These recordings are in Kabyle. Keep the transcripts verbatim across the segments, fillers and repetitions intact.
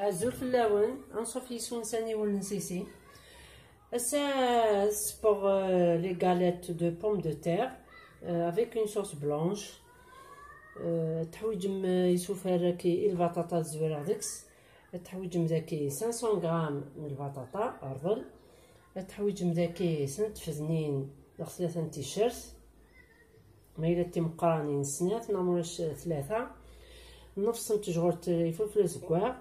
Azul fell-awen, anṣuf yis-wen s aniwel n Sisi. Ass-a, ssewweɣ, euh, les galettes de pommes de terre, euh, avec une sauce blanche. Euh, teḥwiǧem, euh, isufar-agi i lbaṭaṭa ad zwireɣ deg-s. Ad teḥwiǧem dagi cinq cents grammes n lbaṭaṭa rḍel. Ad teḥwiǧem dagi snat tfednin neɣ tlata n ticcert. Ma yella d timeqqranin, snat neɣ mulac tlata. Nnefṣ n tejɣurt ifelfel azeggaɣ,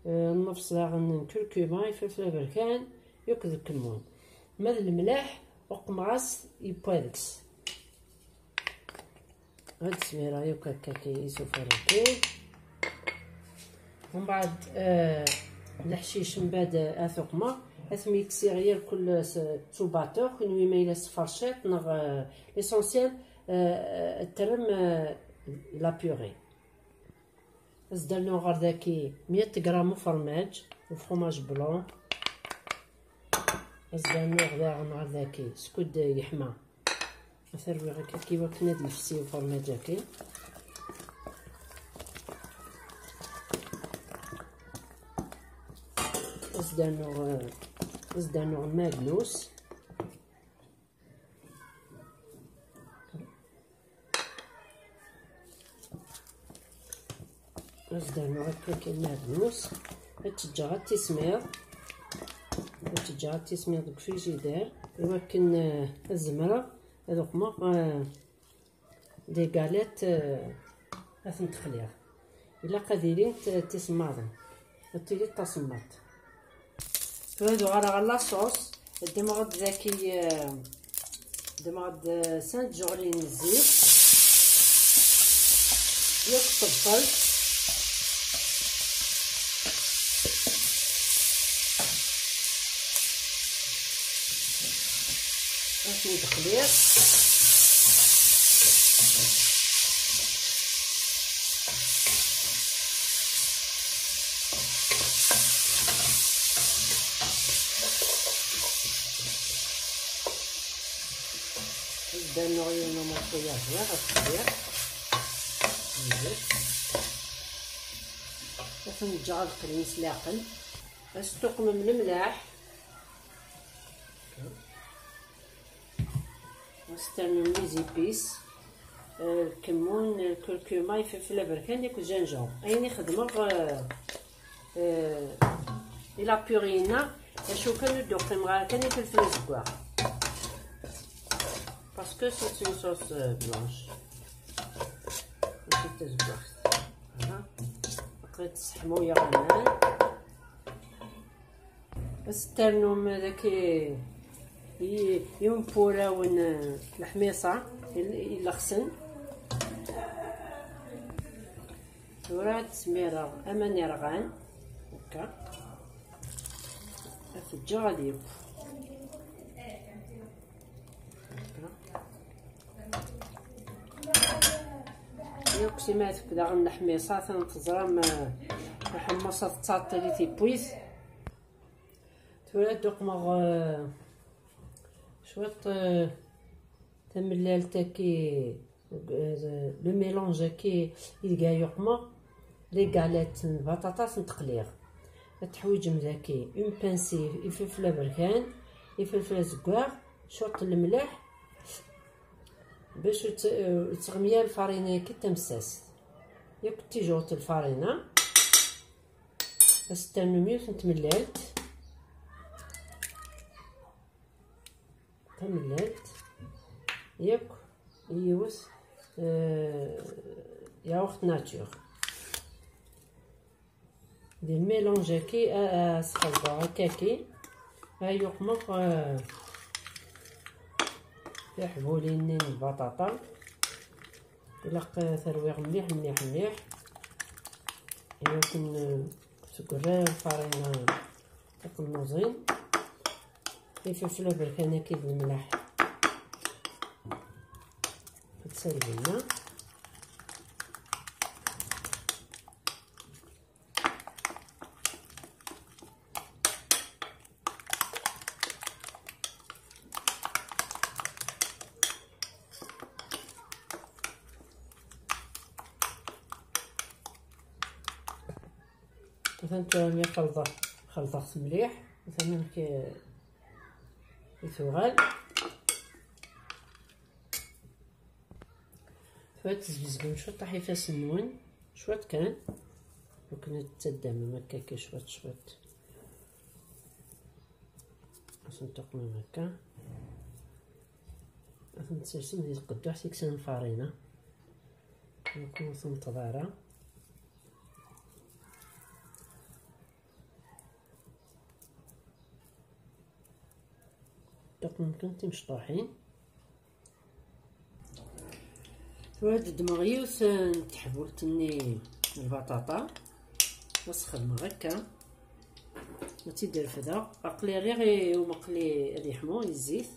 eh, nnefṣ daɣen n kurkuma, ifelfel aberkan, yakk d lkemmun. Ma d lemlaḥ, uqmeɣ-as yewwa deg-s. Ad smireɣ yakk akka isufar-agi. Mbeɛd, eh, leḥcic mbeɛd, eh, ad t-uqmeɣ, ad t-miksiɣ irkul s, s ubaṭuɣ, kunwi ma yella s tferciṭ neɣ, eh, l'essentiel, eh, terrem, eh, la purée. Ad s-d-rnuɣ ɣer dagi mya gram ufermaǧ, le fromage blanc. Ad s-d-rnuɣ daɣen ɣer dagi skud yeḥma. Ad t-rwiɣ akka i wakken ad yefsi ufermaǧ-agi. Ad s-d-rnuɣ, ad s-d-rnuɣ lmernus. Ad s-d-rnuɣ akka kan lmernus. Ad tt-ǧǧeɣ ad tismiḍ. Ad tt-ǧǧeɣ ad tismiḍ deg ufrijider. Iwakken, eh, ad zemreɣ ad uqmeɣ, eh, des galettes, eh, ad tent-xliɣ. Ilaq ad ilint, eh, tisemmaḍin. Ad tili d tasemmaḍt. Tura ad uɣaleɣ ɣer la sauce. Ddmeɣ-d daki, eh, ddmeɣ-d, eh, snat tjeɣlin n zzit. Yakk ṭṭebṣelt. Ad ten-id-xliɣ. Ad d-rnuɣ yiwen umurṣu yerbiɣ, ad t-xliɣ. Ad ten-ǧǧeɣ ad qrin s leɛqel. Ad s-tuqmem lemlaḥ. Ad s-ternum les épices, euh, lkemmun, lkurkuma, ifelfel aberkan akked gingembre. Ayen i xedmeɣ, euh, euh, i la purée-inna, acu kan ur d-uqqimeɣ ara kan ifelfel azeggaɣ. Parce que c'est une sauce, euh, blanche. Mačči d tazeggaɣt. Voilà. Aql-i tesseḥmuyeɣ aman. Ad s-ternum daki i, i umpurawen, eh, leḥmiṣa il-, ilexsen. Tura ad smireɣ aman irɣan. Akka. Ad t-ǧǧeɣ ad yeww. Akka. Yakk si ma tefk daɣen leḥmiṣa, atan teẓram, eh, aḥemmus ad tettaṭṭili tiwwit. Tura ad d-uqmeɣ, eh, cwiṭ, eh, tamellalt-agi, eh, le mélange-agi ideg ay uqmeɣ les galettes n lbaṭaṭa ad tent-qliɣ. Ad teḥwiǧem daki une pincée ifelfel aberkan, ifelfel azeggaɣ, cwiṭ n lemleḥ, bac ur tt-, ur tettɣmi ara lfarina-agi tamessast. Yakk tijurt n lfarina. Ad s-ternum yiwet n tmellalt. Tamellalt. Yakk yiwet, eh, yaourt nature. Di lmélange-agi, a, a sxelḍeɣ akkagi, ay uqmeɣ, eh, tiḥbulin-nni n lbaṭaṭa. Ilaq, eh, terwiɣ mliḥ, mliḥ, mliḥ. Iwakken, eh, teggra lfarina tiqelluẓin. Ifelfel aberkan-agi d lemlaḥ. Ad tserwilna. Anta mi xelḍeɣ, xelḍeɣ-t mliḥ. Atan amek i tuɣal. Tura tezbezgem cwiṭ ɣef ifassen-nwen, cwiṭ kan, akken ad tettaddamem akka, akka, cwiṭ, cwiṭ. Ad ten-tuqmem akka. Ad ten-tsersem di tqedduḥt i yesɛan lfarina. Ur ten-tneṭṭeḍ ara. Tuqmem kan timecṭuḥin. Tura ad ddmeɣ yiwet n teḥbult-nni n lbaṭaṭa, ad s-xedmeɣ akka, ad tt-id-refdeɣ. Aql-i rriɣ i umeqli ad yeḥmu i zzit,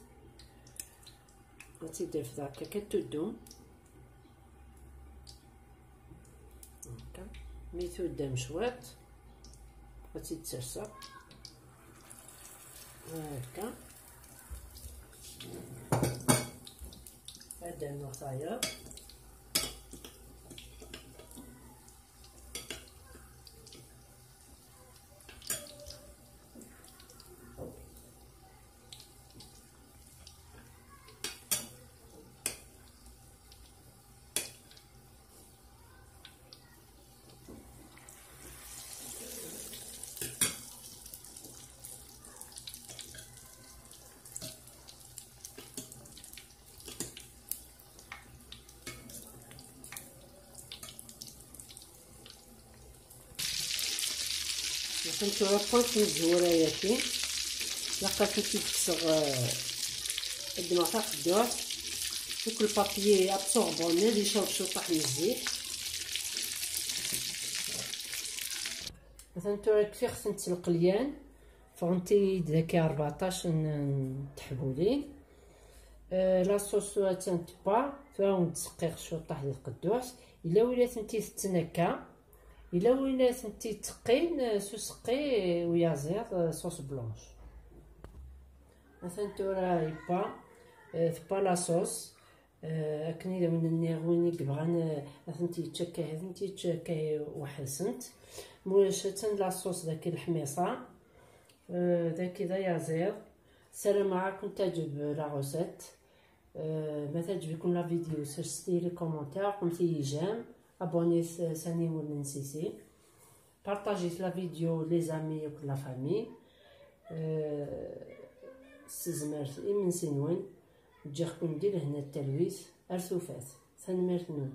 ad tt-id-refdeɣ akka, akka tuddum. Akka. Mi tuddam cwiṭ, ad tt-id-serseɣ. Akka. Ad d-rnuɣ tayeḍ. Naqen tura ṭṭef n tzewwura-yaki. Laqat ad tt-id-kkseɣ, eh, ad ddmeɣ taqedduḥt. Fuk le papier absorbant ad yecreb cwiṭaḥ n zzit. Atan tura kfiɣ-tent lqelyan. Ffɣent-iyi-d daki rbeɛṭac n, n teḥbulin. Eh, la sauce tura attan tebba, tura wen-d-seqqiɣ cwiṭaḥ di tqedduḥt. Yella win ad tent-itetten akka, yella win ad tent-iteqqin, eh, s useqqi uyaziḍ, eh, sauce blanche. Atan tura yebba, eh, tebba la sauce. Eh, akken i d awen-nniɣ, win i yebɣan, eh, ad tent-yečč akka, ad tent-yečč akka weḥd-sent. Ma ulac, attan la sauce daki leḥmiṣa. Eh, daki d ayaziḍ. Ssarameɣ ad ken-teɛǧeb la recette. Eh, ma teɛǧeb-iken la vidéo, serset-iyi les commentaires, qemt-iyi j'aime, abonnez-vous s aniwel n sisi. Partagez la vidéo les amis akked la famille. Eh, s tezmert imensi-nwen, ǧǧiɣ-ken di lehna d talwit, ar tufat. Tanemmirt-nwen.